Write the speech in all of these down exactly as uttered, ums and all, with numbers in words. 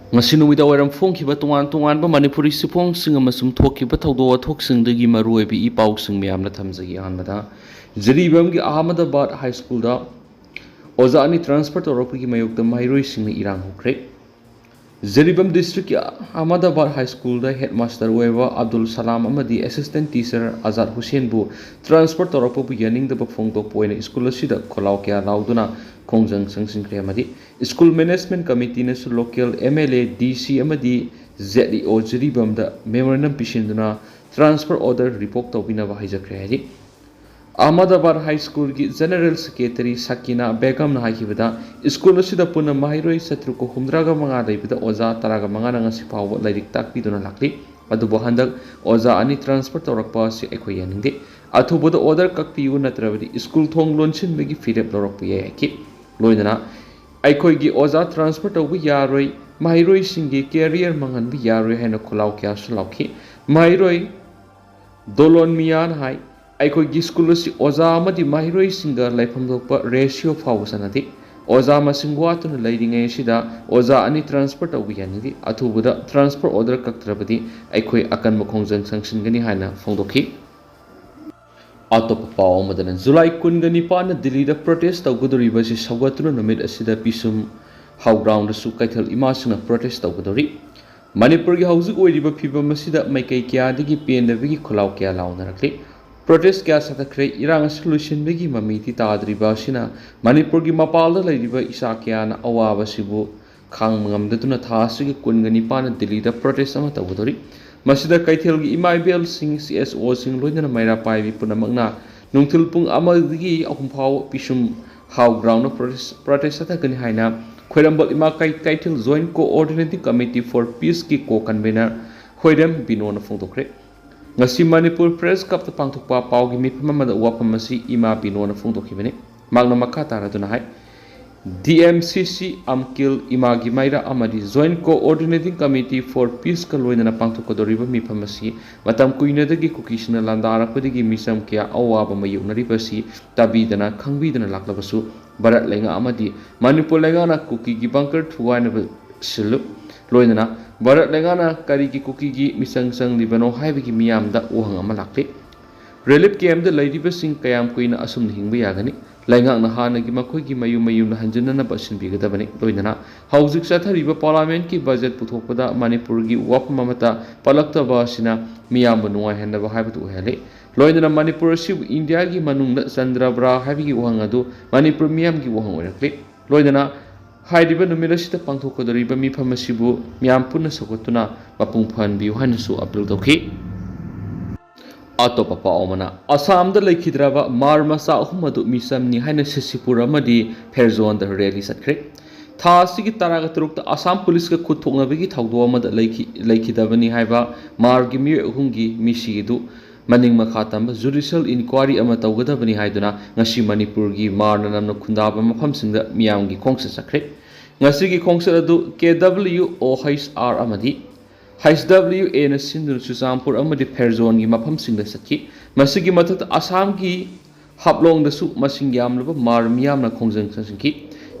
ꯉꯁꯤ ꯅꯨꯃꯤꯗꯥꯡ ꯋꯥꯏꯔꯝ ꯐꯣꯡꯈꯤꯕ ꯇꯣꯉꯥꯟ ꯇꯣꯉꯥꯟꯕ ꯃꯅꯤꯄꯨꯔꯤ ꯆꯦꯐꯣꯡꯁꯤꯡ ꯑꯃꯁꯨꯡ ꯊꯣꯛꯈꯤꯕ ꯊꯧꯗꯣꯛ ꯋꯥꯊꯣꯛꯁꯤꯡꯗꯒꯤ ꯃꯔꯨꯑꯣꯏꯕ ꯏ ꯄꯥꯎꯁꯤꯡ ꯃꯌꯥꯝꯅ ꯊꯝꯖꯒꯦ꯫ ꯑꯍꯥꯟꯕꯗ, ꯖꯤꯔꯤꯕꯥꯝꯒꯤ ꯑꯍꯃꯗꯕꯥꯗ ꯍꯥꯏ ꯁ꯭ꯀꯨꯜꯗ ꯑꯣꯖꯥ ꯑꯅꯤ ꯇ꯭ꯔꯥꯟꯁꯐꯔ ꯇꯧꯔꯛꯄꯒꯤ ꯃꯥꯌꯣꯛꯇ ꯃꯍꯩꯔꯣꯏꯁꯤꯡꯅ ꯏꯔꯥꯡ ꯍꯧꯈ꯭ꯔꯦ꯫ ꯖꯤꯔꯤꯕꯥꯝ ꯗꯤꯁꯇ꯭ꯔꯤꯛꯀꯤ ꯑꯍꯃꯗꯕꯥꯗ ꯍꯥꯏ ꯁ꯭ꯀꯨꯜꯗ ꯍꯦꯗꯃꯥꯁꯇꯔ ꯑꯣꯏꯕ ꯑꯕꯗꯨꯜ ꯁꯂꯥꯝ ꯑꯃꯗꯤ ꯑꯦꯁꯤꯁꯇꯦꯟ ꯇꯤꯆꯔ ꯑꯖꯥꯗ ꯍꯨꯁꯦꯟꯕꯨ ꯇ꯭ꯔꯥꯟꯁꯐꯔ ꯇꯧꯔꯛꯄꯕꯨ ꯌꯥꯅꯤꯡꯗꯕ ꯐꯣꯡꯗꯣꯛꯄ ꯑꯣꯏꯅ ꯁ꯭ꯀꯨꯜ ꯑꯁꯤꯗ ꯈꯣꯜꯂꯥꯎ ꯀꯌꯥ ꯂꯥꯎꯗꯨꯅ ꯈꯣꯡꯖꯪ ꯆꯪꯁꯤꯟꯈ꯭ꯔꯦ ꯑꯃꯗꯤ ꯁ꯭ꯀꯨꯜ ꯃꯦꯅꯦꯖꯃꯦꯟꯠ ꯀꯃꯤꯇꯤꯅꯁꯨ local M L A, D C ꯑꯃꯗꯤ ꯖꯦꯗ ꯏ ꯑꯣ ꯖꯤꯔꯤꯕꯥꯝꯗ ꯃꯦꯃꯣꯔꯦꯟꯗꯝ ꯄꯤꯁꯤꯟꯗꯨꯅ ꯇ꯭ꯔꯥꯟꯁꯐꯔ ꯑꯣꯔꯗꯔ ꯔꯤꯚꯣꯛ ꯇꯧꯕꯤꯅꯕ ꯍꯥꯏꯖꯈ꯭ꯔꯦ ꯍꯥꯏꯔꯤ꯫ ꯑꯍꯃꯗꯕꯥꯗ ꯍꯥꯏ ꯁ꯭ꯀꯨꯜꯒꯤ ꯖꯦꯅꯔꯦꯜ ꯁꯦꯀ꯭ꯔꯦꯇꯔꯤ ꯁꯀꯤꯅꯥ ꯕꯦꯒꯝꯅ ꯍꯥꯏꯈꯤꯕꯗ, ꯁ꯭ꯀꯨꯜ ꯑꯁꯤꯗ ꯄꯨꯟꯅ ꯃꯍꯩꯔꯣꯏ ꯆꯥꯇ꯭ꯔꯨꯛꯀ ꯍꯨꯝꯗ꯭ꯔꯥꯒ ꯃꯉꯥ ꯂꯩꯕꯗ ꯑꯣꯖꯥ ꯇꯔꯥꯒ ꯃꯉꯥꯅ ꯉꯁꯤ ꯐꯥꯎꯕ ꯂꯥꯏꯔꯤꯛ ꯇꯥꯛꯄꯤꯗꯨꯅ ꯂꯥꯛꯂꯤ꯫ ꯑꯗꯨꯕꯨ ꯍꯟꯗꯛ ꯑꯣꯖꯥ ꯑꯅꯤ ꯇ꯭ꯔꯥꯟꯁꯐꯔ ꯇꯧꯔꯛꯄ ꯑꯁꯤ ꯑꯩꯈꯣꯏ ꯌꯥꯅꯤꯡꯗꯦ꯫ ꯑꯊꯨꯕꯗ ꯑꯣꯔꯗꯔ ꯀꯛꯄꯤꯌꯨ, ꯅꯠꯇ꯭ꯔꯕꯗꯤ ꯁ꯭ꯀꯨꯜ ꯊꯣꯡ ꯂꯣꯟꯁꯤꯟꯕꯒꯤ ꯐꯤꯔꯦꯞ ꯂꯧꯔꯛꯄ ꯌꯥꯏ ꯍꯥꯏꯈꯤ꯫ ꯂꯣꯏꯅꯅ ꯑꯩꯈꯣꯏꯒꯤ ꯑꯣꯖꯥ ꯇ꯭ꯔꯥꯟꯁꯐꯔ ꯇꯧꯕ ꯌꯥꯔꯣꯏ, ꯃꯍꯩꯔꯣꯏꯁꯤꯡꯒꯤ ꯀꯦꯔꯤꯌꯔ ꯃꯥꯡꯍꯟꯕ ꯌꯥꯔꯣꯏ ꯍꯥꯏꯅ ꯈꯣꯜꯂꯥꯎ ꯀꯌꯥꯁꯨ ꯂꯥꯎꯈꯤ꯫ ꯃꯍꯩꯔꯣꯏ ꯗꯣꯂꯣꯟ ꯃꯤꯌꯥꯅ ꯍꯥꯏ, ꯑꯩꯈꯣꯏꯒꯤ ꯁ꯭ꯀꯨꯜ ꯑꯁꯤ ꯑꯣꯖꯥ ꯑꯃꯗꯤ ꯃꯍꯩꯔꯣꯏꯁꯤꯡꯒ ꯂꯩꯐꯝ ꯊꯣꯛꯄ ꯔꯦꯁꯤꯌꯣ ꯐꯥꯎꯕ ꯆꯠꯅꯗꯦ꯫ ꯑꯣꯖꯥ ꯃꯁꯤꯡ ꯋꯥꯠꯇꯨꯅ ꯂꯩꯔꯤꯉꯩ ꯑꯁꯤꯗ ꯑꯣꯖꯥ ꯑꯅꯤ ꯇ꯭ꯔꯥꯟꯁꯐꯔ ꯇꯧꯕ ꯌꯥꯅꯤꯡꯗꯦ꯫ ꯑꯊꯨꯕꯗ ꯇ꯭ꯔꯥꯟꯁꯐꯔ ꯑꯣꯔꯗꯔ ꯀꯛꯇ꯭ꯔꯕꯗꯤ ꯑꯩꯈꯣꯏ ꯑꯀꯟꯕ ꯈꯣꯡꯖꯪ ꯆꯪꯁꯤꯟꯒꯅꯤ ꯍꯥꯏꯅ ꯐꯣꯡꯗꯣꯛꯈꯤ꯫ ꯑꯇꯣꯞꯄ ꯄꯥꯎ ꯑꯃꯗꯅ, ꯖꯨꯂꯥꯏ ꯀꯨꯟꯒ ꯅꯤꯄꯥꯟꯅ ꯗꯤꯜꯂꯤꯗ ꯄ꯭ꯔꯣꯇꯦꯁ ꯇꯧꯒꯗꯧꯔꯤꯕ ꯑꯁꯤ ꯁꯧꯒꯠꯇꯨꯅ ꯅꯨꯃꯤꯠ ꯑꯁꯤꯗ ꯄꯤꯁꯨꯝ ꯍꯥꯎ ꯒ꯭ꯔꯥꯎꯟꯗꯁꯨ ꯀꯩꯊꯦꯜ ꯏꯃꯥꯁꯤꯡꯅ ꯄ꯭ꯔꯣꯇꯦꯁ ꯇꯧꯒꯗꯧꯔꯤ꯫ ꯃꯅꯤꯄꯨꯔꯒꯤ ꯍꯧꯖꯤꯛ ꯑꯣꯏꯔꯤꯕ ꯐꯤꯕꯝ ꯑꯁꯤꯗ ꯃꯥꯏꯀꯩ ꯀꯌꯥꯗꯒꯤ ꯄꯦꯟꯗꯕꯒꯤ ꯈꯣꯜꯂꯥꯎ ꯀꯌꯥ ꯂꯥꯎꯅꯔꯛꯂꯤ꯫ ꯄ꯭ꯔꯣꯇꯦꯁ ꯀꯌꯥ ꯆꯠꯊꯈ꯭ꯔꯦ꯫ ꯏꯔꯥꯡ ꯑꯁꯤ ꯂꯣꯏꯁꯤꯟꯕꯒꯤ ꯃꯃꯤꯗꯤ ꯇꯥꯗ꯭ꯔꯤꯕ ꯑꯁꯤꯅ ꯃꯅꯤꯄꯨꯔꯒꯤ ꯃꯄꯥꯜꯗ ꯂꯩꯔꯤꯕ ꯏꯆꯥ ꯀꯌꯥꯅ ꯑꯋꯥꯕꯁꯤꯕꯨ ꯈꯥꯡꯕ ꯉꯝꯗꯗꯨꯅ ꯊꯥ ꯑꯁꯤꯒꯤ ꯀꯨꯟꯒ ꯅꯤꯄꯥꯟꯅ ꯗꯤꯜꯂꯤꯗ ꯄ꯭ꯔꯣꯇꯦꯁ ꯑꯃ ꯇꯧꯒꯗꯧꯔꯤ꯫ ꯃꯁꯤꯗ ꯀꯩꯊꯦꯜꯒꯤ ꯏꯃꯥ ꯏꯕꯦꯜꯁꯤꯡ, ꯁꯤ ꯑꯦꯁ ꯑꯣꯁꯤꯡ, ꯂꯣꯏꯅꯅ ꯃꯩꯔꯥ ꯄꯥꯏꯕꯤ ꯄꯨꯝꯅꯃꯛꯅ ꯅꯨꯡꯊꯤꯜ ꯄꯨꯡ ꯑꯃꯗꯒꯤ ꯑꯍꯨꯝ ꯐꯥꯎꯕ ꯄꯤꯁꯨꯝ ꯍꯥꯎ ꯒ꯭ꯔꯥꯎꯟꯗ ꯄ꯭ꯔꯣꯇꯦꯁ, ꯄ꯭ꯔꯣꯇꯦꯁ ꯆꯠꯊꯒꯅꯤ ꯍꯥꯏꯅ ꯈ꯭ꯋꯥꯏꯔꯝꯕꯟ ꯏꯃꯥ ꯀꯩ-, ꯀꯩꯊꯦꯜ ꯖꯣꯏꯟꯠ ꯀꯣꯑꯣꯔꯗꯤꯅꯦꯇꯤꯡ ꯀꯃꯤꯇꯤ ꯐꯣꯔ ꯄꯤꯁꯀꯤ ꯀꯣ ꯀꯟꯚꯦꯅꯔ ꯈ꯭ꯋꯥꯏꯔꯦꯝ ꯕꯤꯅꯣꯅ ꯐꯣꯡꯗꯣꯛꯈ꯭ꯔꯦ꯫ ꯉꯁꯤ ꯃꯅꯤꯄꯨꯔ ꯄ꯭ꯔꯦꯁ ꯀ꯭ꯂꯕꯇ ꯄꯥꯡꯊꯣꯛꯄ ꯄꯥꯎꯒꯤ ꯃꯤꯐꯝ ꯑꯃꯗ ꯋꯥꯐꯝ ꯑꯁꯤ ꯏꯃꯥ ꯕꯤꯅꯣꯅ ꯐꯣꯡꯗꯣꯛꯈꯤꯕꯅꯤ꯫ ꯃꯍꯥꯛꯅ ꯃꯈꯥ ꯇꯥꯔꯗꯨꯅ ꯍꯥꯏ, ꯗꯤ ꯑꯦꯝ ꯁꯤ ꯁꯤ, ꯑꯝꯀꯤꯜ, ꯏꯃꯥꯒꯤ ꯃꯩꯔꯥ ꯑꯃꯗꯤ ꯖꯣꯏꯟꯠ ꯀꯣꯑꯣꯔꯗꯤꯅꯦꯇꯤꯡ ꯀꯃꯤꯇꯤ ꯐꯣꯔ ꯄꯤꯁꯀ ꯂꯣꯏꯅꯅ ꯄꯥꯡꯊꯣꯛꯀꯗꯧꯔꯤꯕ ꯃꯤꯐꯝ ꯑꯁꯤ ꯃꯇꯝ ꯀꯨꯏꯅꯗꯒꯤ ꯀꯨꯀꯤꯁꯤꯡꯅ ꯂꯥꯟꯗꯥꯔꯛꯄꯗꯒꯤ ꯃꯤꯆꯝ ꯀꯌꯥ ꯑꯋꯥꯕ ꯃꯥꯌꯣꯛꯅꯔꯤꯕ ꯑꯁꯤ ꯇꯥꯕꯤꯗꯅ ꯈꯪꯕꯤꯗꯅ ꯂꯥꯛꯂꯕꯁꯨ, ꯚꯥꯔꯠ ꯂꯩꯉꯥꯛ ꯑꯃꯗꯤ ꯃꯅꯤꯄꯨꯔ ꯂꯩꯉꯥꯛꯅ ꯀꯨꯀꯤꯒꯤ ꯕꯪꯀꯔ ꯊꯨꯒꯥꯏꯅꯕ ꯁꯤꯜꯂꯨ ꯂꯣꯏꯅꯅ ꯚꯥꯔꯠ ꯂꯩꯉꯥꯛꯅ ꯀꯔꯤꯒꯤ ꯀꯨꯀꯤꯒꯤ ꯃꯤꯆꯪ ꯆꯪꯂꯤꯕꯅꯣ ꯍꯥꯏꯕꯒꯤ ꯃꯤꯌꯥꯝꯗ ꯋꯥꯍꯪ ꯑꯃ ꯂꯥꯛꯂꯤ꯫ ꯔꯤꯂꯤꯐ ꯀꯦꯝꯞꯇ ꯂꯩꯔꯤꯕꯁꯤꯡ ꯀꯌꯥꯝ ꯀꯨꯏꯅ ꯑꯁꯨꯝꯅ ꯍꯤꯡꯕ ꯌꯥꯒꯅꯤ? ꯂꯩꯉꯥꯛꯅ ꯍꯥꯟꯅꯒꯤ ꯃꯈꯣꯏꯒꯤ ꯃꯌꯨꯝ ꯃꯌꯨꯝꯗ ꯍꯟꯖꯤꯟꯅꯅꯕ ꯁꯤꯟꯕꯤꯒꯗꯕꯅꯤ꯫ ꯂꯣꯏꯅꯅ ꯍꯧꯖꯤꯛ ꯆꯠꯊꯔꯤꯕ ꯄꯥꯔꯂꯤꯌꯥꯃꯦꯟꯠꯀꯤ ꯕꯖꯦꯠ ꯄꯨꯊꯣꯛꯄꯗ ꯃꯅꯤꯄꯨꯔꯒꯤ ꯋꯥꯐꯝ ꯑꯃꯠꯇ ꯄꯜꯂꯛꯇꯕ ꯑꯁꯤꯅ ꯃꯤꯌꯥꯝꯕꯨ ꯅꯨꯡꯉꯥꯏꯍꯟꯗꯕ ꯍꯥꯏꯕꯗꯨ ꯑꯣꯏꯍꯜꯂꯤ꯫ ꯂꯣꯏꯅꯅ ꯃꯅꯤꯄꯨꯔ ꯑꯁꯤꯕꯨ ꯏꯟꯗꯤꯌꯥꯒꯤ ꯃꯅꯨꯡꯗ ꯆꯟꯗ꯭ꯔꯕ꯭ꯔꯥ ꯍꯥꯏꯕꯒꯤ ꯋꯥꯍꯪ ꯑꯗꯨ ꯃꯅꯤꯄꯨꯔ ꯃꯤꯌꯥꯝꯒꯤ ꯋꯥꯍꯪ ꯑꯣꯏꯔꯛꯂꯤ꯫ ꯂꯣꯏꯅꯅ ꯍꯥꯏꯔꯤꯕ ꯅꯨꯃꯤꯠ ꯑꯁꯤꯗ ꯄꯥꯡꯊꯣꯛꯀꯗꯧꯔꯤꯕ ꯃꯤꯐꯝ ꯑꯁꯤꯕꯨ ꯃꯤꯌꯥꯝ ꯄꯨꯟꯅ ꯁꯧꯒꯠꯇꯨꯅ ꯃꯄꯨꯡ ꯐꯥꯍꯟꯕꯤꯌꯨ ꯍꯥꯏꯅꯁꯨ ꯑꯄꯤꯜ ꯇꯧꯈꯤ꯫ ꯑꯇꯣꯞꯄ ꯄꯥꯎ ꯑꯃꯅ, ꯑꯁꯥꯝꯗ ꯂꯩꯈꯤꯗ꯭ꯔꯕ ꯃꯥꯔ ꯃꯆꯥ ꯑꯍꯨꯝ ꯑꯗꯨ ꯃꯤꯆꯝꯅꯤ ꯍꯥꯏꯅ ꯁꯤꯁꯤꯄꯨꯔ ꯑꯃꯗꯤ ꯐꯦꯔꯖꯣꯟꯗ ꯔꯦꯂꯤ ꯆꯠꯈ꯭ꯔꯦ꯫ ꯊꯥ ꯑꯁꯤꯒꯤ ꯇꯔꯥꯒ ꯇꯔꯨꯛꯇ ꯑꯁꯥꯝ ꯄꯨꯂꯤꯁꯀ ꯈꯨꯠ ꯊꯣꯛꯅꯕꯒꯤ ꯊꯧꯗꯣꯛ ꯑꯃꯗ ꯂꯩꯈꯤ-, ꯂꯩꯈꯤꯗꯕꯅꯤ ꯍꯥꯏꯕ ꯃꯥꯔꯒꯤ ꯃꯤꯑꯣꯏ ꯑꯍꯨꯝꯒꯤ ꯃꯤꯁꯤ ꯑꯗꯨ ꯃꯅꯤꯡ ꯃꯈꯥ ꯇꯝꯕ ꯖꯨꯗꯤꯁꯤꯌꯦꯜ ꯏꯟꯀ꯭ꯋꯥꯏꯔꯤ ꯑꯃ ꯇꯧꯒꯗꯕꯅꯤ ꯍꯥꯏꯗꯨꯅ ꯉꯁꯤ ꯃꯅꯤꯄꯨꯔꯒꯤ ꯃꯥꯔꯅ ꯅꯝꯅ ꯈꯨꯟꯗꯥꯕ ꯃꯐꯝꯁꯤꯡꯗ ꯃꯤꯌꯥꯝꯒꯤ ꯈꯣꯡꯆꯠ ꯆꯠꯈ꯭ꯔꯦ꯫ ꯉꯁꯤꯒꯤ ꯈꯣꯡꯆꯠ ꯑꯗꯨ ꯀꯦ ꯗꯕ꯭ꯂꯤꯎ ꯑꯣ ꯍꯩꯆ ꯑꯥꯔ ꯑꯃꯗꯤ ꯍꯩꯆ ꯗꯕ꯭ꯂꯤꯎ ꯑꯦꯅ ꯁꯤꯟꯗꯨꯅ ꯆꯨꯔꯆꯥꯟꯄꯨꯔ ꯑꯃꯗꯤ ꯐꯦꯔꯖꯣꯟꯒꯤ ꯃꯐꯝꯁꯤꯡꯗ ꯆꯠꯈꯤ꯫ ꯃꯁꯤꯒꯤ ꯃꯊꯛꯇ ꯑꯁꯥꯝꯒꯤ ꯍꯥꯞꯂꯣꯡꯗꯁꯨ ꯃꯁꯤꯡ ꯌꯥꯝꯂꯕ ꯃꯥꯔ ꯃꯤꯌꯥꯝꯅ ꯈꯣꯡꯖꯪ ꯆꯪꯁꯤꯟꯈꯤ꯫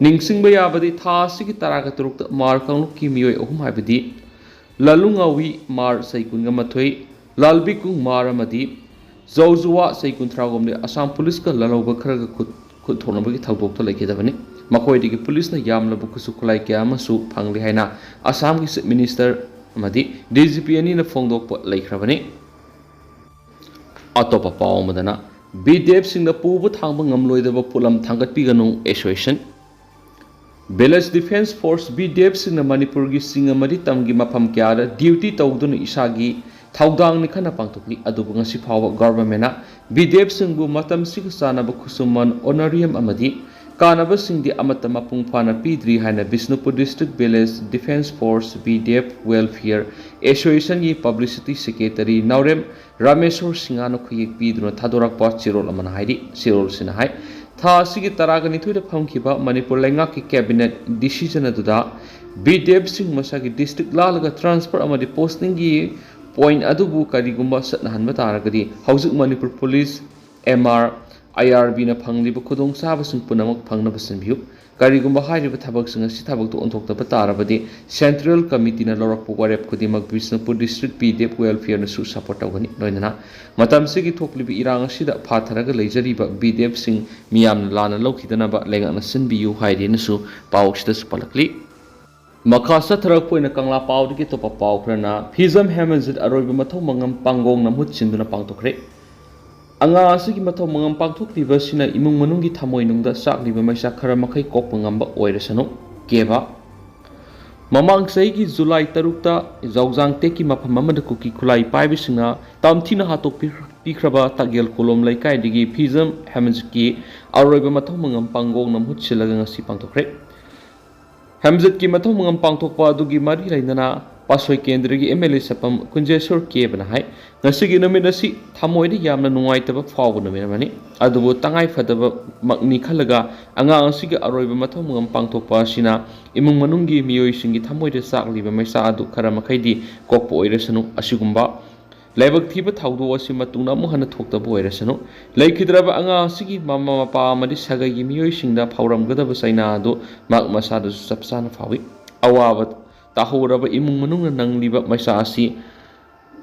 ꯅꯤꯡꯁꯤꯡꯕ ꯌꯥꯕꯗꯤ ꯊꯥ ꯑꯁꯤꯒꯤ ꯇꯔꯥꯒ ꯇꯔꯨꯛꯇ ꯃꯥꯔ ꯀꯥꯡꯂꯨꯞꯀꯤ ꯃꯤꯑꯣꯏ ꯑꯍꯨꯝ ꯍꯥꯏꯕꯗꯤ ꯂꯥꯂꯨꯉꯥꯋꯤ ꯃꯥꯔ ꯆꯩꯀꯨꯟꯒ ꯃꯥꯊꯣꯏ, ꯂꯥꯜꯕꯤꯀꯨꯡ ꯃꯥꯔ ꯑꯃꯗꯤ ꯖꯧꯖꯨꯋꯥ ꯆꯩ ꯀꯨꯟꯊ꯭ꯔꯥꯒꯨꯝꯗꯤ ꯑꯁꯥꯝ ꯄꯨꯂꯤꯁꯀ ꯂꯥꯜꯍꯧꯕ ꯈꯔꯒ ꯈꯨꯠ ꯈꯨꯠ ꯊꯣꯛꯅꯕꯒꯤ ꯊꯧꯗꯣꯛꯇ ꯂꯩꯈꯤꯗꯕꯅꯤ꯫ ꯃꯈꯣꯏꯗꯒꯤ ꯄꯨꯂꯤꯁꯅ ꯌꯥꯝꯂꯕ ꯈꯨꯠꯁꯨ ꯈꯨꯠꯂꯥꯏ ꯀꯌꯥ ꯑꯃꯁꯨ ꯐꯪꯂꯦ ꯍꯥꯏꯅ ꯑꯁꯥꯝꯒꯤ ꯆꯤꯐ ꯃꯤꯅꯤꯁꯇꯔ ꯑꯃꯗꯤ ꯗꯤ ꯖꯤ ꯄꯤ ꯑꯅꯤꯅ ꯐꯣꯡꯗꯣꯛꯄ ꯂꯩꯈ꯭ꯔꯕꯅꯤ꯫ ꯑꯇꯣꯞꯄ ꯄꯥꯎ ꯑꯃꯗꯅ, ꯕꯤ ꯗꯤ ꯑꯦꯐꯁꯤꯡꯅ ꯄꯨꯕ ꯊꯥꯡꯕ ꯉꯝꯂꯣꯏꯗꯕ ꯄꯣꯠꯂꯝ ꯊꯥꯡꯒꯠꯄꯤꯒꯅꯨ association. Village defence force, B D ꯑꯦꯐꯁꯤꯡꯅ ꯃꯅꯤꯄꯨꯔꯒꯤ ꯆꯤꯡ ꯑꯃꯗꯤ ꯇꯝꯒꯤ ꯃꯐꯝ ꯀꯌꯥꯗ ꯗ꯭ꯌꯨꯇꯤ ꯇꯧꯗꯨꯅ ꯏꯁꯥꯒꯤ ꯊꯧꯗꯥꯡꯅꯤ ꯈꯟꯅ ꯄꯥꯡꯊꯣꯛꯂꯤ꯫ ꯑꯗꯨꯕꯨ ꯉꯁꯤ ꯐꯥꯎꯕ ꯒꯚꯔꯟꯃꯦꯟꯠꯅ ꯕꯤ ꯗꯤ ꯑꯦꯐꯁꯤꯡꯕꯨ ꯃꯇꯝꯁꯤꯒ ꯆꯥꯟꯅꯕ ꯈꯨꯠꯁꯨꯃꯟ, ꯑꯣꯅꯔꯤꯌꯝ ꯑꯃꯗꯤ ꯀꯥꯟꯅꯕꯁꯤꯡꯗꯤ ꯑꯃꯠꯇ ꯃꯄꯨꯡ ꯐꯥꯅ ꯄꯤꯗ꯭ꯔꯤ ꯍꯥꯏꯅ Bishnupur district village defence force, B D F welfare ꯑꯦꯁꯣꯁꯤꯌꯦꯁꯟꯒꯤ ꯄꯕ꯭ꯂꯤꯁꯤꯇꯤ ꯁꯦꯀ꯭ꯔꯦꯇꯔꯤ ꯅꯥꯎꯔꯦꯝ ꯔꯥꯃꯦꯁꯣꯔ ꯁꯤꯡꯍꯅ ꯈꯨꯌꯦꯛ ꯄꯤꯗꯨꯅ ꯊꯥꯗꯣꯔꯛꯄ ꯆꯦꯔꯣꯜ ꯑꯃꯅ ꯍꯥꯏꯔꯤ꯫ ꯆꯦꯔꯣꯜꯁꯤꯅ ꯍꯥꯏ, ꯊꯥ ꯑꯁꯤꯒꯤ ꯇꯔꯥꯒ ꯅꯤꯊꯣꯏꯗ ꯐꯝꯈꯤꯕ ꯃꯅꯤꯄꯨꯔ ꯂꯩꯉꯥꯛꯀꯤ ꯀꯦꯕꯤꯅꯦꯠ ꯗꯤꯁꯤꯖꯟ ꯑꯗꯨꯗ ꯕꯤ ꯗꯤ ꯑꯦꯐꯁꯤꯡ ꯃꯁꯥꯒꯤ ꯗꯤꯁꯇ꯭ꯔꯤꯛ ꯂꯥꯜꯂꯒ ꯇ꯭ꯔꯥꯟꯁꯐꯔ ꯑꯃꯗꯤ ꯄꯣꯁꯇꯤꯡꯒꯤ ꯄꯣꯏꯟꯠ ꯑꯗꯨꯕꯨ ꯀꯔꯤꯒꯨꯝꯕ ꯆꯠꯅꯍꯟꯕ ꯇꯥꯔꯒꯗꯤ ꯍꯧꯖꯤꯛ ꯃꯅꯤꯄꯨꯔ ꯄꯨꯂꯤꯁ, ꯑꯦꯝ ꯑꯥꯔ, ꯑꯥꯏ ꯑꯥꯔ ꯕꯤꯅ ꯐꯪꯂꯤꯕ ꯈꯨꯗꯣꯡꯆꯥꯕꯁꯤꯡ ꯄꯨꯝꯅꯃꯛ ꯐꯪꯅꯕ ꯁꯤꯟꯕꯤꯌꯨ꯫ ꯀꯔꯤꯒꯨꯝꯕ ꯍꯥꯏꯔꯤꯕ ꯊꯕꯛꯁꯤꯡ ꯑꯁꯤ ꯊꯕꯛꯇ ꯑꯣꯟꯊꯣꯛꯇꯕ ꯇꯥꯔꯕꯗꯤ, ꯁꯦꯟꯇ꯭ꯔꯦꯜ ꯀꯃꯤꯇꯤꯅ ꯂꯧꯔꯛꯄ ꯋꯥꯔꯦꯞ ꯈꯨꯗꯤꯡꯃꯛ ꯕꯤꯁꯅꯨꯄꯨꯔ ꯗꯤꯁꯇ꯭ꯔꯤꯛ ꯄꯤ ꯗꯤ ꯑꯦꯐ ꯋꯦꯜꯐꯤꯌꯔꯅꯁꯨ ꯁꯄꯣꯔꯠ ꯇꯧꯒꯅꯤ꯫ ꯂꯣꯏꯅꯅ ꯃꯇꯝꯁꯤꯒꯤ ꯊꯣꯛꯂꯤꯕ ꯏꯔꯥꯡ ꯑꯁꯤꯗ ꯐꯥꯊꯔꯒ ꯂꯩꯖꯔꯤꯕ ꯕꯤ ꯗꯤ ꯑꯦꯐꯁꯤꯡ ꯃꯤꯌꯥꯝꯅ ꯂꯥꯟꯅ ꯂꯧꯈꯤꯗꯅꯕ ꯂꯩꯉꯥꯛꯅ ꯁꯤꯟꯕꯤꯌꯨ ꯍꯥꯏꯔꯦꯅꯁꯨ ꯄꯥꯎ ꯑꯁꯤꯗꯁꯨ ꯄꯜꯂꯛꯂꯤ꯫ ꯃꯈꯥ ꯆꯠꯊꯔꯛꯄ ꯑꯣꯏꯅ ꯀꯪꯂꯥ ꯄꯥꯎꯗꯒꯤ ꯑꯇꯣꯞꯄ ꯄꯥꯎ ꯈꯔꯅ, ꯐꯤꯖꯝ ꯍꯦꯃꯟꯖꯤꯠ ꯑꯔꯣꯏꯕ ꯃꯊꯧ ꯃꯉꯝ ꯄꯥꯡꯒꯣꯡꯅ ꯃꯍꯨꯠ ꯁꯤꯟꯗꯨꯅ ꯄꯥꯡꯊꯣꯛꯈ꯭ꯔꯦ꯫ ꯑꯉꯥꯡ ꯑꯁꯤꯒꯤ ꯃꯊꯧ ꯃꯉꯝ ꯄꯥꯡꯊꯣꯛꯂꯤꯕ ꯑꯁꯤꯅ ꯏꯃꯨꯡ ꯃꯅꯨꯡꯒꯤ ꯊꯃꯣꯏꯅꯨꯡꯗ ꯆꯥꯛꯂꯤꯕ ꯃꯩꯁꯥ ꯈꯔ ꯃꯈꯩ ꯀꯣꯛꯄ ꯉꯝꯕ ꯑꯣꯏꯔꯁꯅꯨ꯫ ꯀꯦꯕ꯫ ꯃꯃꯥꯡ ꯆꯍꯤꯒꯤ ꯖꯨꯂꯥꯏ ꯇꯔꯨꯛꯇ ꯖꯧꯖꯥꯡ ꯇꯦꯛꯀꯤ ꯃꯐꯝ ꯑꯃꯗ ꯀꯨꯀꯤ ꯈꯨꯠꯂꯥꯏ ꯄꯥꯏꯕꯁꯤꯡꯅ ꯇꯝꯊꯤꯅ ꯍꯥꯠꯇꯣꯛꯄꯤꯈ꯭ꯔꯕ ꯇꯥꯒꯦꯜ ꯀꯣꯂꯣꯝ ꯂꯩꯀꯥꯏꯗꯒꯤ ꯐꯤꯖꯝ ꯍꯦꯃꯟꯖꯤꯠꯀꯤ ꯑꯔꯣꯏꯕ ꯃꯊꯧ ꯃꯉꯝ ꯄꯥꯡꯒꯣꯡꯅ ꯃꯍꯨꯠ ꯁꯤꯜꯂꯒ ꯉꯁꯤ ꯄꯥꯡꯊꯣꯛꯈ꯭ꯔꯦ꯫ ꯍꯦꯃꯟꯖꯤꯠꯀꯤ ꯃꯊꯧ ꯃꯉꯝ ꯄꯥꯡꯊꯣꯛꯄ ꯑꯗꯨꯒꯤ ꯃꯔꯤ ꯂꯩꯅꯅ ꯄꯥꯠꯁꯣꯏ ꯀꯦꯟꯗ꯭ꯔꯒꯤ ꯑꯦꯝ ꯑꯦꯜ ꯑꯦ ꯁꯛꯐꯝ ꯀꯨꯟꯖꯦꯁꯣꯔ ꯀꯦꯕꯅ ꯍꯥꯏ, ꯉꯁꯤꯒꯤ ꯅꯨꯃꯤꯠ ꯑꯁꯤ ꯊꯃꯣꯏꯗ ꯌꯥꯝꯅ ꯅꯨꯡꯉꯥꯏꯇꯕ ꯐꯥꯎꯕ ꯅꯨꯃꯤꯠ ꯑꯃꯅꯤ, ꯑꯗꯨꯕꯨ ꯇꯉꯥꯏꯐꯗꯕꯃꯛꯅꯤ ꯈꯜꯂꯒ ꯑꯉꯥꯡ ꯑꯁꯤꯒꯤ ꯑꯔꯣꯏꯕ ꯃꯊꯧ ꯃꯉꯝ ꯄꯥꯡꯊꯣꯛꯄ ꯑꯁꯤꯅ ꯏꯃꯨꯡ ꯃꯅꯨꯡꯒꯤ ꯃꯤꯑꯣꯏꯁꯤꯡꯒꯤ ꯊꯃꯣꯏꯗ ꯆꯥꯛꯂꯤꯕ ꯃꯩꯁꯥ ꯑꯗꯨ ꯈꯔ ꯃꯈꯩꯗꯤ ꯀꯣꯛꯄ ꯑꯣꯏꯔꯁꯅꯨ꯫ ꯑꯁꯤꯒꯨꯝꯕ ꯂꯥꯏꯕꯛ ꯊꯤꯕ ꯊꯧꯗꯣꯛ ꯑꯁꯤ ꯃꯇꯨꯡꯗ ꯑꯃꯨꯛ ꯍꯟꯅ ꯊꯣꯛꯇꯕ ꯑꯣꯏꯔꯁꯅꯨ꯫ ꯂꯩꯈꯤꯗ꯭ꯔꯕ ꯑꯉꯥꯡ ꯑꯁꯤꯒꯤ ꯃꯃꯥ ꯃꯄꯥ ꯑꯃꯗꯤ ꯁꯥꯒꯩꯒꯤ ꯃꯤꯑꯣꯏꯁꯤꯡꯗ ꯐꯥꯎꯔꯝꯒꯗꯕ ꯆꯩꯅꯥ ꯑꯗꯨ ꯃꯍꯥꯛ ꯃꯁꯥꯗꯁꯨ ꯆꯞ ꯆꯥꯅ ꯐꯥꯎꯏ꯫ ꯑꯋꯥꯕ ꯇꯥꯍꯧꯔꯕ ꯏꯃꯨꯡ ꯃꯅꯨꯡꯅ ꯅꯪꯂꯤꯕ ꯃꯩꯁꯥ ꯑꯁꯤ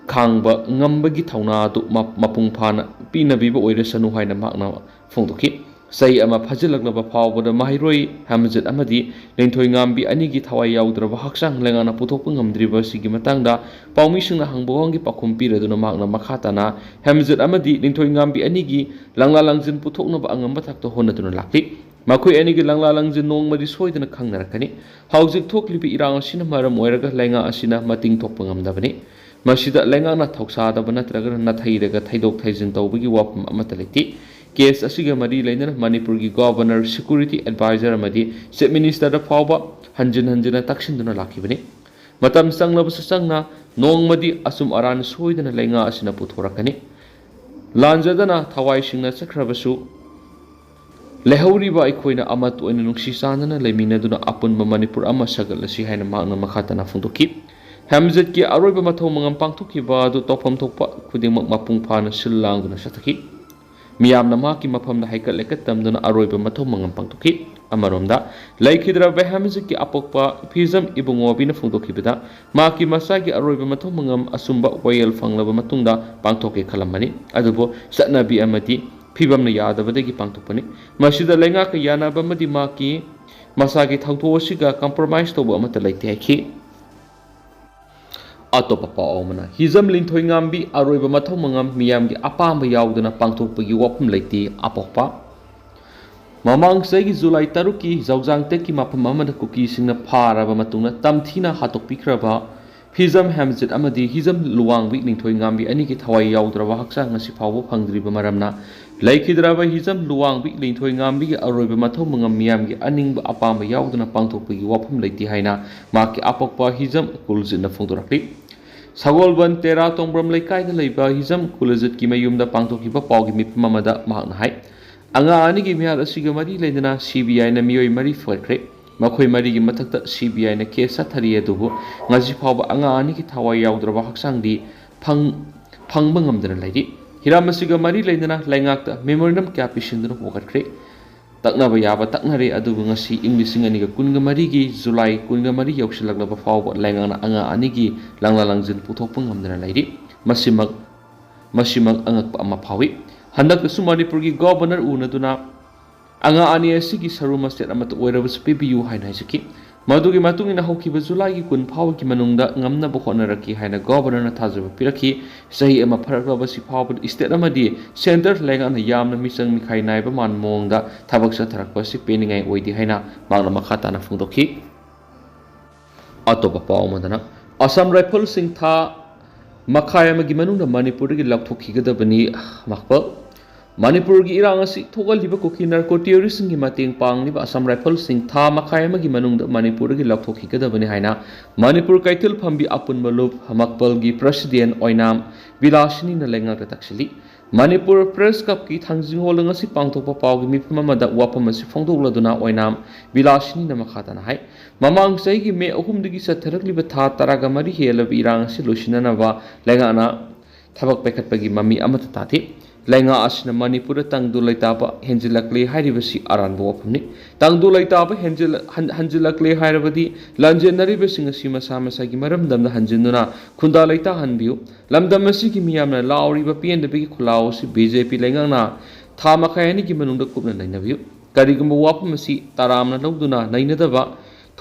ꯈꯥꯡꯕ ꯉꯝꯕꯒꯤ ꯊꯧꯅꯥ ꯑꯗꯨ ꯃ-, ꯃꯄꯨꯡ ꯐꯥꯅ ꯄꯤꯅꯕꯤꯕ ꯑꯣꯏꯔꯁꯅꯨ ꯍꯥꯏꯅ ꯃꯍꯥꯛꯅ ꯐꯣꯡꯗꯣꯛꯈꯤ꯫ ꯆꯍꯤ ꯑꯃ ꯐꯥꯖꯤꯜꯂꯛꯂꯕ ꯐꯥꯎꯕꯗ ꯃꯍꯩꯔꯣꯏ ꯍꯦꯃꯟꯖꯤꯠ ꯑꯃꯗꯤ ꯂꯤꯟꯊꯣꯏꯉꯥꯝꯕꯤ ꯑꯅꯤꯒꯤ ꯊꯋꯥꯏ ꯌꯥꯎꯗ꯭ꯔꯕ ꯍꯛꯆꯥꯡ ꯂꯩꯉꯥꯛꯅ ꯄꯨꯊꯣꯛꯄ ꯉꯝꯗ꯭ꯔꯤꯕ ꯑꯁꯤꯒꯤ ꯃꯇꯥꯡꯗ ꯄꯥꯎꯃꯤꯁꯤꯡꯅ ꯍꯪꯕ ꯋꯥꯍꯪꯒꯤ ꯄꯥꯎꯈꯨꯝ ꯄꯤꯔꯗꯨꯅ ꯃꯍꯥꯛꯅ ꯃꯈꯥ ꯇꯥꯅ ꯍꯦꯃꯟꯖꯤꯠ ꯑꯃꯗꯤ ꯂꯤꯟꯊꯣꯏꯉꯥꯝꯕꯤ ꯑꯅꯤꯒꯤ ꯂꯪꯂꯥ ꯂꯪꯖꯤꯟ ꯄꯨꯊꯣꯛꯅꯕ ꯑꯉꯝꯕ ꯊꯥꯛꯇ ꯍꯣꯠꯅꯗꯨꯅ ꯂꯥꯛꯂꯤ꯫ ꯃꯈꯣꯏ ꯑꯅꯤꯒꯤ ꯂꯪꯂꯥ ꯂꯪꯖꯤꯟ ꯅꯣꯡꯃꯗꯤ ꯁꯣꯏꯗꯅ ꯈꯪꯅꯔꯛꯀꯅꯤ꯫ ꯍꯧꯖꯤꯛ ꯊꯣꯛꯂꯤꯕ ꯏꯔꯥꯡ ꯑꯁꯤꯅ ꯃꯔꯝ ꯑꯣꯏꯔꯒ ꯂꯩꯉꯥꯛ ꯑꯁꯤꯅ ꯃꯇꯤꯡ ꯊꯣꯛꯄ ꯉꯝꯗꯕꯅꯤ꯫ ꯃꯁꯤꯗ ꯂꯩꯉꯥꯛꯅ ꯊꯧꯁꯥꯗꯕ ꯅꯠꯇ꯭ꯔꯒꯅ ꯅꯥꯊꯩꯔꯒ ꯊꯩꯗꯣꯛ ꯊꯩꯖꯤꯟ ꯇꯧꯕꯒꯤ ꯋꯥꯐꯝ ꯑꯃꯠꯇ ꯂꯩꯇꯦ꯫ ꯀꯦꯁ ꯑꯁꯤꯒ ꯃꯔꯤ ꯂꯩꯅꯅ ꯃꯅꯤꯄꯨꯔꯒꯤ ꯒꯣꯚꯔꯅꯔ, ꯁꯦꯀ꯭ꯌꯨꯔꯤꯇꯤ ꯑꯦꯗꯚꯥꯏꯖꯔ ꯑꯃꯗꯤ ꯆꯤꯐ ꯃꯤꯅꯤꯁꯇꯔꯗ ꯐꯥꯎꯕ ꯍꯟꯖꯤꯟ ꯍꯟꯖꯤꯟꯅ ꯇꯛꯁꯤꯟꯗꯨꯅ ꯂꯥꯛꯈꯤꯕꯅꯤ꯫ ꯃꯇꯝ ꯆꯪꯂꯕꯁꯨ ꯆꯪꯅ ꯅꯣꯡꯃꯗꯤ ꯑꯆꯨꯝ ꯑꯔꯥꯟ ꯁꯣꯏꯗꯅ ꯂꯩꯉꯥꯛ ꯑꯁꯤꯅ ꯄꯨꯊꯣꯔꯛꯀꯅꯤ꯫ ꯂꯥꯟꯖꯗꯅ ꯊꯋꯥꯏꯁꯤꯡꯅ ꯆꯠꯈ꯭ꯔꯕꯁꯨ, ꯂꯩꯍꯧꯔꯤꯕ ꯑꯩꯈꯣꯏꯅ ꯑꯃꯠꯇ ꯑꯣꯏꯅ ꯅꯨꯡꯁꯤ ꯆꯥꯟꯅꯅ ꯂꯩꯃꯤꯟꯅꯗꯨꯅ ꯑꯄꯨꯟꯕ ꯃꯅꯤꯄꯨꯔ ꯑꯃ ꯁꯥꯒꯠꯂꯁꯤ ꯍꯥꯏꯅ ꯃꯍꯥꯛꯅ ꯃꯈꯥ ꯇꯥꯅ ꯐꯣꯡꯗꯣꯛꯈꯤ꯫ ꯍꯦꯃꯟꯖꯤꯠꯀꯤ ꯑꯔꯣꯏꯕ ꯃꯊꯧ ꯃꯉꯝ ꯄꯥꯡꯊꯣꯛꯈꯤꯕ ꯑꯗꯨ ꯇꯧꯐꯝ ꯊꯣꯛꯄ ꯈꯨꯗꯤꯡꯃꯛ ꯃꯄꯨꯡ ꯐꯥꯅ ꯁꯤꯜ ꯂꯥꯡꯗꯨꯅ ꯆꯠꯊꯈꯤ꯫ ꯃꯤꯌꯥꯝꯅ ꯃꯍꯥꯛꯀꯤ ꯃꯐꯝꯗ ꯍꯩꯀꯠ ꯂꯩꯀꯠ ꯇꯝꯗꯨꯅ ꯑꯔꯣꯏꯕ ꯃꯊꯧ ꯃꯉꯝ ꯄꯥꯡꯊꯣꯛꯈꯤ꯫ ꯑꯃꯔꯣꯝꯗ, ꯂꯩꯈꯤꯗ꯭ꯔꯕ ꯍꯦꯝꯖꯤꯠꯀꯤ ꯑꯄꯣꯛꯄ ꯐꯤꯖꯝ ꯏꯕꯨꯡꯉꯣꯕꯤꯅ ꯐꯣꯡꯗꯣꯛꯈꯤꯕꯗ, ꯃꯍꯥꯛꯀꯤ ꯃꯆꯥꯒꯤ ꯑꯔꯣꯏꯕ ꯃꯊꯧ ꯃꯉꯝ ꯑꯆꯨꯝꯕ ꯋꯥꯌꯦꯜ ꯐꯪꯂꯕ ꯃꯇꯨꯡꯗ ꯄꯥꯡꯊꯣꯛꯀꯦ ꯈꯜꯂꯝꯕꯅꯤ꯫ ꯑꯗꯨꯕꯨ ꯆꯠꯅꯕꯤ ꯑꯃꯗꯤ ꯐꯤꯕꯝꯅ ꯌꯥꯗꯕꯗꯒꯤ ꯄꯥꯡꯊꯣꯛꯄꯅꯤ꯫ ꯃꯁꯤꯗ ꯂꯩꯉꯥꯛꯀ ꯌꯥꯅꯕ ꯑꯃꯗꯤ ꯃꯍꯥꯛꯀꯤ ꯃꯆꯥꯒꯤ ꯊꯧꯗꯣꯛ ꯑꯁꯤꯒ compromise ꯇꯧꯕ ꯑꯃꯠꯇ ꯂꯩꯇꯦ ꯍꯥꯏꯈꯤ꯫ ꯑꯇꯣꯞꯄ ꯄꯥꯎ ꯑꯃꯅ, ꯍꯤꯖꯝ ꯂꯤꯟꯊꯣꯏ ꯉꯥꯝꯕꯤ ꯑꯔꯣꯏꯕ ꯃꯊꯧ ꯃꯉꯝ ꯃꯤꯌꯥꯝꯒꯤ ꯑꯄꯥꯝꯕ ꯌꯥꯎꯗꯅ ꯄꯥꯡꯊꯣꯛꯄꯒꯤ ꯋꯥꯐꯝ ꯂꯩꯇꯦ꯫ ꯑꯄꯣꯛꯄ ꯃꯃꯥꯡ ꯆꯍꯤꯒꯤ ꯖꯨꯂꯥꯏ ꯇꯔꯨꯛꯀꯤ ꯖꯧꯖꯥꯡ ꯇꯦꯛꯀꯤ ꯃꯐꯝ ꯑꯃꯗ ꯀꯨꯀꯤꯁꯤꯡꯅ ꯐꯥꯔꯕ ꯃꯇꯨꯡꯗ ꯇꯝꯊꯤꯅ ꯍꯥꯠꯇꯣꯛꯄꯤꯈ꯭ꯔꯕ ꯍꯤꯖꯝ ꯍꯦꯝꯖꯤꯠ ꯑꯃꯗꯤ ꯍꯤꯖꯝ ꯂꯨꯋꯥꯡꯕꯤ ꯂꯤꯟꯊꯣꯏ ꯉꯥꯝꯕꯤ ꯑꯅꯤꯒꯤ ꯊꯋꯥꯏ ꯌꯥꯎꯗ꯭ꯔꯕ ꯍꯛꯆꯥꯡ ꯉꯁꯤ ꯐꯥꯎꯕ ꯐꯪꯗ꯭ꯔꯤꯕ ꯃꯔꯝꯅ, ꯂꯩꯈꯤꯗ꯭ꯔꯕ ꯍꯤꯖꯝ ꯂꯨꯋꯥꯡꯕꯤ ꯂꯤꯟꯊꯣꯏ ꯉꯥꯝꯕꯤꯒꯤ ꯑꯔꯣꯏꯕ ꯃꯊꯧ ꯃꯉꯝ ꯃꯤꯌꯥꯝꯒꯤ ꯑꯅꯤꯡꯕ ꯑꯄꯥꯝꯕ ꯌꯥꯎꯗꯅ ꯄꯥꯡꯊꯣꯛꯄꯒꯤ ꯋꯥꯐꯝ ꯂꯩꯇꯦ ꯍꯥꯏꯅ ꯃꯍꯥꯛꯀꯤ ꯑꯄꯣꯛꯄ ꯍꯤꯖꯝ ꯀꯨꯜꯖꯤꯠꯅ ꯐꯣꯡꯗꯣꯔꯛꯂꯤ꯫ ꯁꯒꯣꯜꯕꯟ ꯇꯦꯔꯥ ꯇꯣꯡꯕ꯭ꯔꯝ ꯂꯩꯀꯥꯏꯗ ꯂꯩꯕ ꯍꯤꯖꯝ ꯀꯨꯜꯖꯤꯠꯀꯤ ꯃꯌꯨꯝꯗ ꯄꯥꯡꯊꯣꯛꯈꯤꯕ ꯄꯥꯎꯒꯤ ꯃꯤꯐꯝ ꯑꯃꯗ ꯃꯍꯥꯛꯅ ꯍꯥꯏ, ꯑꯉꯥꯡ ꯑꯅꯤꯒꯤ ꯃꯤꯍꯥꯠ ꯑꯁꯤꯒ ꯃꯔꯤ ꯂꯩꯅꯅ ꯁꯤ ꯕꯤ ꯑꯥꯏꯅ ꯃꯤꯑꯣꯏ ꯃꯔꯤ ꯐꯒꯠꯈ꯭ꯔꯦ꯫ ꯃꯈꯣꯏ ꯃꯔꯤꯒꯤ ꯃꯊꯛꯇ ꯁꯤ ꯕꯤ ꯑꯥꯏꯅ ꯀꯦꯁ ꯆꯠꯊꯔꯤ, ꯑꯗꯨꯕꯨ ꯉꯁꯤ ꯐꯥꯎꯕ ꯑꯉꯥꯡ ꯑꯅꯤꯒꯤ ꯊꯋꯥꯏ ꯌꯥꯎꯗ꯭ꯔꯕ ꯍꯛꯆꯥꯡꯗꯤ ꯐꯪ-, ꯐꯪꯕ ꯉꯝꯗꯅ ꯂꯩꯔꯤ꯫ ꯍꯤꯔꯝ ꯑꯁꯤꯒ ꯃꯔꯤ ꯂꯩꯅꯅ ꯂꯩꯉꯥꯛꯇ memorandum ꯀꯌꯥ ꯄꯤꯁꯤꯟꯗꯨꯅ ꯄꯨꯈꯠꯈ꯭ꯔꯦ꯫ ꯇꯛꯅꯕ ꯌꯥꯕ ꯇꯛꯅꯔꯦ, ꯑꯗꯨꯕꯨ ꯉꯁꯤ ꯏꯪ ꯂꯤꯁꯤꯡ ꯑꯅꯤꯒ ꯀꯨꯟꯒ ꯃꯔꯤꯒꯤ ꯖꯨꯂꯥꯏ ꯀꯨꯟꯒ ꯃꯔꯤ ꯌꯧꯁꯤꯜꯂꯛꯂꯕ ꯐꯥꯎꯕ ꯂꯩꯉꯥꯛꯅ ꯑꯉꯥꯡ ꯑꯅꯤꯒꯤ ꯂꯪꯂꯥ ꯂꯪꯖꯤꯟ ꯄꯨꯊꯣꯛꯄ ꯉꯝꯗꯅ ꯂꯩꯔꯤ꯫ ꯃꯁꯤꯃꯛ, ꯃꯁꯤꯃꯛ ꯑꯉꯛꯄ ꯑꯃ ꯐꯥꯎꯏ꯫ ꯍꯟꯗꯛꯇꯁꯨ ꯃꯅꯤꯄꯨꯔꯒꯤ ꯒꯣꯕꯔꯅꯔ ꯎꯅꯗꯨꯅ ꯑꯉꯥꯡ ꯑꯅꯤ ꯑꯁꯤꯒꯤ ꯁꯔꯨ ꯃꯆꯦꯠ ꯑꯃꯠꯇ ꯑꯣꯏꯔꯕꯁꯨ ꯄꯤꯕꯤꯌꯨ ꯍꯥꯏꯅ ꯍꯥꯏꯖꯈꯤ꯫ ꯃꯗꯨꯒꯤ ꯃꯇꯨꯡ ꯏꯟꯅ ꯍꯧꯈꯤꯕ ꯖꯨꯂꯥꯏꯒꯤ ꯀꯨꯟ ꯐꯥꯎꯕꯒꯤ ꯃꯅꯨꯡꯗ ꯉꯝꯅꯕ ꯍꯣꯠꯅꯔꯛꯈꯤ ꯍꯥꯏꯅ ꯒꯣꯕꯔꯅꯔꯅ ꯊꯥꯖꯕ ꯄꯤꯔꯛꯈꯤ꯫ ꯆꯍꯤ ꯑꯃ ꯐꯥꯔꯛꯂꯕꯁꯤ ꯐꯥꯎꯕꯗ state ꯑꯃꯗꯤ centre ꯂꯩꯉꯥꯛꯅ ꯌꯥꯝꯅ ꯃꯤꯆꯪ ꯃꯤꯈꯥꯏ ꯅꯥꯏꯕ ꯃꯥꯟꯕ ꯃꯑꯣꯡꯗ ꯊꯕꯛ ꯆꯠꯊꯔꯛꯄ ꯑꯁꯤ ꯄꯦꯟꯅꯤꯡꯉꯥꯏ ꯑꯣꯏꯗꯦ ꯍꯥꯏꯅ ꯃꯍꯥꯛꯅ ꯃꯈꯥ ꯇꯥꯅ ꯐꯣꯡꯗꯣꯛꯈꯤ꯫ ꯑꯇꯣꯞꯄ ꯄꯥꯎ ꯑꯃꯗꯅ, ꯑꯁꯥꯝ ꯔꯥꯏꯐꯜꯁꯤꯡ ꯊꯥ ꯃꯈꯥꯏ ꯑꯃꯒꯤ ꯃꯅꯨꯡꯗ ꯃꯅꯤꯄꯨꯔꯗꯒꯤ ꯂꯧꯊꯣꯛꯈꯤꯒꯗꯕꯅꯤ꯫ ꯃꯈꯄꯜ, ꯃꯅꯤꯄꯨꯔꯒꯤ ꯏꯔꯥꯡ ꯑꯁꯤ ꯊꯣꯛꯍꯜꯂꯤꯕ ꯀꯨꯀꯤ narco terroristꯁꯤꯡꯒꯤ ꯃꯇꯦꯡ ꯄꯥꯡꯂꯤꯕ ꯑꯁꯥꯝ ꯔꯥꯏꯐꯜꯁꯤꯡ ꯊꯥ ꯃꯈꯥꯏ ꯑꯃꯒꯤ ꯃꯅꯨꯡꯗ ꯃꯅꯤꯄꯨꯔꯗꯒꯤ ꯂꯧꯊꯣꯛꯈꯤꯒꯗꯕꯅꯤ ꯍꯥꯏꯅ ꯃꯅꯤꯄꯨꯔ ꯀꯩꯊꯦꯜ ꯐꯝꯕꯤ ꯑꯄꯨꯟꯕ ꯂꯨꯞ ꯃꯛꯄꯜꯒꯤ president ꯑꯣꯏꯅꯥꯝ ꯕꯤꯂꯥꯁꯤꯅꯤꯅ ꯂꯩꯉꯥꯛꯇ ꯇꯛꯁꯤꯜꯂꯤ꯫ ꯃꯅꯤꯄꯨꯔ Press Clubꯀꯤ ꯊꯥꯡꯖꯤꯡ ꯍꯣꯜꯗ ꯉꯁꯤ ꯄꯥꯡꯊꯣꯛꯄ ꯄꯥꯎꯒꯤ ꯃꯤꯐꯝ ꯑꯃꯗ ꯋꯥꯐꯝ ꯑꯁꯤ ꯐꯣꯡꯗꯣꯛꯂꯗꯨꯅ ꯑꯣꯏꯅꯥꯝ ꯕꯤꯂꯥꯁꯤꯅꯤꯅ ꯃꯈꯥ ꯇꯥꯅ ꯍꯥꯏ, ꯃꯃꯥꯡ ꯆꯍꯤꯒꯤ ꯃꯦ ꯑꯍꯨꯝꯗꯒꯤ ꯆꯠꯊꯔꯛꯂꯤꯕ ꯊꯥ ꯇꯔꯥꯒ ꯃꯔꯤ ꯍꯦꯜꯂꯕ ꯏꯔꯥꯡ ꯑꯁꯤ ꯂꯣꯏꯁꯤꯟꯅꯅꯕ ꯂꯩꯉꯥꯛꯅ ꯊꯕꯛ ꯄꯥꯏꯈꯠꯄꯒꯤ ꯃꯃꯤ ꯑꯃꯠꯇ ꯇꯥꯗꯦ꯫ ꯂꯩꯉꯥꯛ ꯑꯁꯤꯅ ꯃꯅꯤꯄꯨꯔꯗ ꯇꯪꯗꯨ ꯂꯩꯇꯥꯕ ꯍꯦꯟꯖꯤꯜꯂꯛꯂꯦ ꯍꯥꯏꯔꯤꯕꯁꯤ ꯑꯔꯥꯟꯕ ꯋꯥꯐꯝꯅꯤ꯫ ꯇꯪꯗꯨ ꯂꯩꯇꯥꯕ ꯍꯦꯟꯖꯤꯜ-, ꯍꯟ-, ꯍꯟꯖꯤꯜꯂꯛꯂꯦ ꯍꯥꯏꯔꯕꯗꯤ ꯂꯥꯟꯖꯦꯟꯅꯔꯤꯕꯁꯤꯡ ꯑꯁꯤ ꯃꯁꯥ ꯃꯁꯥꯒꯤ ꯃꯔꯝꯗꯝꯗ ꯍꯟꯖꯤꯟꯗꯨꯅ ꯈꯨꯟꯗꯥ ꯂꯩꯇꯥꯍꯟꯕꯤꯌꯨ꯫ ꯂꯝꯗꯝ ꯑꯁꯤꯒꯤ ꯃꯤꯌꯥꯝꯅ ꯂꯥꯎꯔꯤꯕ ꯄꯦꯟꯗꯕꯒꯤ ꯈꯨꯜꯂꯥꯎ ꯑꯁꯤ ꯕꯤ ꯖꯦ ꯄꯤ ꯂꯩꯉꯥꯛꯅ ꯊꯥ ꯃꯈꯥꯏ ꯑꯅꯤꯒꯤ ꯃꯅꯨꯡꯗ ꯀꯨꯞꯅ ꯅꯩꯅꯕꯤꯌꯨ꯫ ꯀꯔꯤꯒꯨꯝꯕ ꯋꯥꯐꯝ ꯑꯁꯤ ꯇꯔꯥꯝꯅ ꯂꯧꯗꯨꯅ ꯅꯩꯅꯗꯕ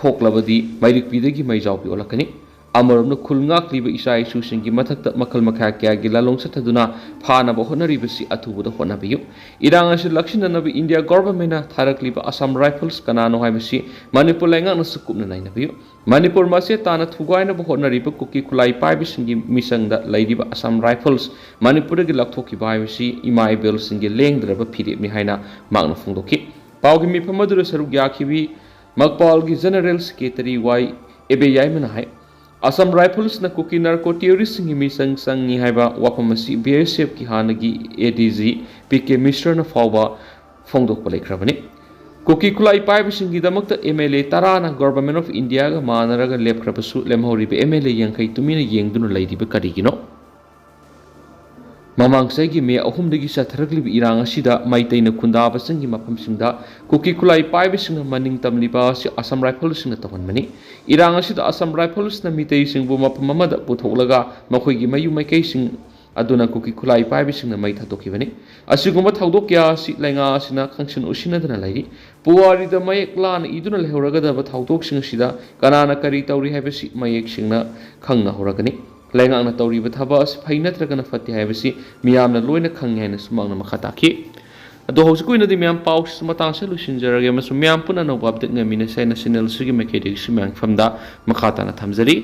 ꯊꯣꯛꯂꯕꯗꯤ ꯃꯩꯔꯤꯛꯄꯤꯗꯒꯤ ꯃꯩꯖꯥꯎꯕꯤ ꯑꯣꯜꯂꯛꯀꯅꯤ꯫ ꯑꯃꯔꯣꯝꯗ ꯈꯨꯜ ꯉꯥꯛꯂꯤꯕ ꯏꯆꯥ ꯏꯁꯨꯁꯤꯡꯒꯤ ꯃꯊꯛꯇ ꯃꯈꯜ ꯃꯈꯥ ꯀꯌꯥꯒꯤ ꯂꯥꯂꯣꯡ ꯆꯠꯊꯗꯨꯅ ꯐꯥꯅꯕ ꯍꯣꯠꯅꯔꯤꯕꯁꯤ ꯑꯊꯨꯕꯗ ꯍꯣꯠꯅꯕꯤꯌꯨ꯫ ꯏꯔꯥꯡ ꯑꯁꯤ ꯂꯥꯛꯁꯤꯟꯅꯅꯕ ꯏꯟꯗꯤꯌꯥ ꯒꯣꯚꯔꯟꯃꯦꯟꯠꯅ ꯊꯥꯔꯛꯂꯤꯕ ꯑꯁꯥꯝ ꯔꯥꯏꯐꯜꯁ ꯀꯅꯥꯅꯣ ꯍꯥꯏꯕꯁꯤ ꯃꯅꯤꯄꯨꯔ ꯂꯩꯉꯥꯛꯅꯁꯨ ꯀꯨꯞꯅ ꯅꯩꯅꯕꯤꯌꯨ꯫ ꯃꯅꯤꯄꯨꯔ ꯃꯆꯦꯠ ꯇꯥꯅ ꯊꯨꯒꯥꯏꯅꯕ ꯍꯣꯠꯅꯔꯤꯕ ꯀꯨꯀꯤ ꯈꯨꯠꯂꯥꯏ ꯄꯥꯏꯕꯁꯤꯡꯒꯤ ꯃꯤꯆꯪꯗ ꯂꯩꯔꯤꯕ ꯑꯁꯥꯝ ꯔꯥꯏꯐꯜꯁ ꯃꯅꯤꯄꯨꯔꯗꯒꯤ ꯂꯧꯊꯣꯛꯈꯤꯕ ꯍꯥꯏꯕꯁꯤ ꯏꯃꯥ ꯏꯕꯦꯜꯁꯤꯡꯒꯤ ꯂꯦꯡꯗ꯭ꯔꯕ ꯐꯤꯔꯦꯞꯅꯤ ꯍꯥꯏꯅ ꯃꯍꯥꯛꯅ ꯐꯣꯡꯗꯣꯛꯈꯤ꯫ ꯄꯥꯎꯒꯤ ꯃꯤꯐꯝ ꯑꯗꯨꯗ ꯁꯔꯨꯛ ꯌꯥꯈꯤꯕꯤ ꯃꯛꯄꯥꯜꯒꯤ ꯖꯦꯅꯔꯦꯜ ꯁꯦꯀ꯭ꯔꯦꯇꯔꯤ ꯋꯥꯏ ꯑꯦꯕꯦ ꯌꯥꯏꯃꯅ ꯍꯥꯏ, ꯑꯁꯥꯝ ꯔꯥꯏꯐꯜꯁꯅ ꯀꯨꯀꯤ ꯅꯥꯔꯀꯣ ꯇꯦꯔꯣꯔꯤꯁ꯭ꯠꯁꯤꯡꯒꯤ ꯃꯤꯆꯪ ꯆꯪꯉꯤ ꯍꯥꯏꯕ ꯋꯥꯐꯝ ꯑꯁꯤ ꯕꯤ ꯑꯦꯁ ꯑꯦꯐꯀꯤ ꯍꯥꯟꯅꯒꯤ ꯑꯦ ꯗꯤ ꯖꯤ ꯄꯤ ꯀꯦ ꯃꯤꯁ꯭ꯔꯅ ꯐꯥꯎꯕ ꯐꯣꯡꯗꯣꯛꯄ ꯂꯩꯈ꯭ꯔꯕꯅꯤ꯫ ꯀꯨꯀꯤ ꯈꯨꯠꯂꯥꯏ ꯄꯥꯏꯕꯁꯤꯡꯒꯤꯗꯃꯛꯇ ꯑꯦꯝ ꯑꯦꯜ ꯑꯦ ꯇꯔꯥꯅ ꯒꯣꯚꯔꯟꯃꯦꯟꯠ ꯑꯣꯐ ꯏꯟꯗꯤꯌꯥꯒ ꯃꯥꯟꯅꯔꯒ ꯂꯦꯞꯈ꯭ꯔꯕꯁꯨ, ꯂꯦꯝꯍꯧꯔꯤꯕ ꯑꯦꯝ ꯑꯦꯜ ꯑꯦ ꯌꯥꯡꯈꯩ ꯇꯨꯃꯤꯟꯅ ꯌꯦꯡꯗꯨꯅ ꯂꯩꯔꯤꯕ ꯀꯔꯤꯒꯤꯅꯣ? ꯃꯃꯥꯡ ꯆꯍꯤꯒꯤ ꯃꯦ ꯑꯍꯨꯝꯗꯒꯤ ꯆꯠꯊꯔꯛꯂꯤꯕ ꯏꯔꯥꯡ ꯑꯁꯤꯗ ꯃꯩꯇꯩꯅ ꯈꯨꯟꯗꯥꯕꯁꯤꯡꯒꯤ ꯃꯐꯝꯁꯤꯡꯗ ꯀꯨꯀꯤ ꯈꯨꯠꯂꯥꯏ ꯄꯥꯏꯕꯁꯤꯡꯅ ꯃꯅꯤꯡ ꯇꯝꯂꯤꯕ ꯑꯁꯤ ꯑꯁꯥꯝ ꯔꯥꯏꯐꯜꯁꯤꯡꯅ ꯇꯧꯍꯟꯕꯅꯤ꯫ ꯏꯔꯥꯡ ꯑꯁꯤꯗ ꯑꯁꯥꯝ ꯔꯥꯏꯐꯜꯁꯅ ꯃꯤꯇꯩꯁꯤꯡꯕꯨ ꯃꯐꯝ ꯑꯃꯗ ꯄꯨꯊꯣꯛꯂꯒ ꯃꯈꯣꯏꯒꯤ ꯃꯌꯨꯝ ꯃꯩꯀꯩꯁꯤꯡ ꯑꯗꯨꯅ ꯀꯨꯀꯤ ꯈꯨꯠꯂꯥꯏ ꯄꯥꯏꯕꯁꯤꯡꯅ ꯃꯩ ꯊꯥꯗꯣꯛꯈꯤꯕꯅꯤ꯫ ꯑꯁꯤꯒꯨꯝꯕ ꯊꯧꯗꯣꯛ ꯀꯌꯥ ꯑꯁꯤ ꯂꯩꯉꯥꯛ ꯑꯁꯤꯅ ꯈꯪꯁꯤꯟ ꯎꯁꯤꯟꯅꯗꯅ ꯂꯩꯔꯤ꯫ ꯄꯨꯋꯥꯔꯤꯗ ꯃꯌꯦꯛ ꯂꯥꯅ ꯏꯗꯨꯅ ꯂꯩꯍꯧꯔꯒꯗꯕ ꯊꯧꯗꯣꯛꯁꯤꯡ ꯑꯁꯤꯗ ꯀꯅꯥꯅ ꯀꯔꯤ ꯇꯧꯔꯤ ꯍꯥꯏꯕꯁꯤ ꯃꯌꯦꯛ ꯁꯦꯡꯅ ꯈꯪꯅꯍꯧꯔꯒꯅꯤ꯫ ꯂꯩꯉꯥꯛꯅ ꯇꯧꯔꯤꯕ ꯊꯕꯛ ꯑꯁꯤ ꯐꯩ ꯅꯠꯇ꯭ꯔꯒꯅ ꯐꯠꯇꯦ ꯍꯥꯏꯕꯁꯤ ꯃꯤꯌꯥꯝꯅ ꯂꯣꯏꯅ ꯈꯪꯉꯤ ꯍꯥꯏꯅꯁꯨ ꯃꯍꯥꯛꯅ ꯃꯈꯥ ꯇꯥꯈꯤ꯫ ꯑꯗꯣ ꯍꯧꯖꯤꯛꯀꯤ ꯑꯣꯏꯅꯗꯤ ꯃꯌꯥꯝ ꯄꯥꯎꯁꯤ ꯃꯇꯥꯡꯁꯤꯗ ꯂꯣꯏꯁꯤꯟꯖꯔꯒꯦ ꯑꯃꯁꯨꯡ ꯃꯌꯥꯝ ꯄꯨꯟꯅ ꯑꯅꯧꯕ ꯑꯞꯗꯦꯠ ꯉꯥꯏꯃꯤꯟꯅꯁꯦ ꯍꯥꯏꯅ ꯆꯦꯅꯦꯜꯁꯤꯒꯤ ꯃꯥꯏꯀꯩꯗꯒꯤꯁꯨ ꯃꯌꯥꯝꯒꯤ ꯃꯐꯝꯗ ꯃꯈꯥ ꯇꯥꯅ ꯊꯝꯖꯔꯤ꯫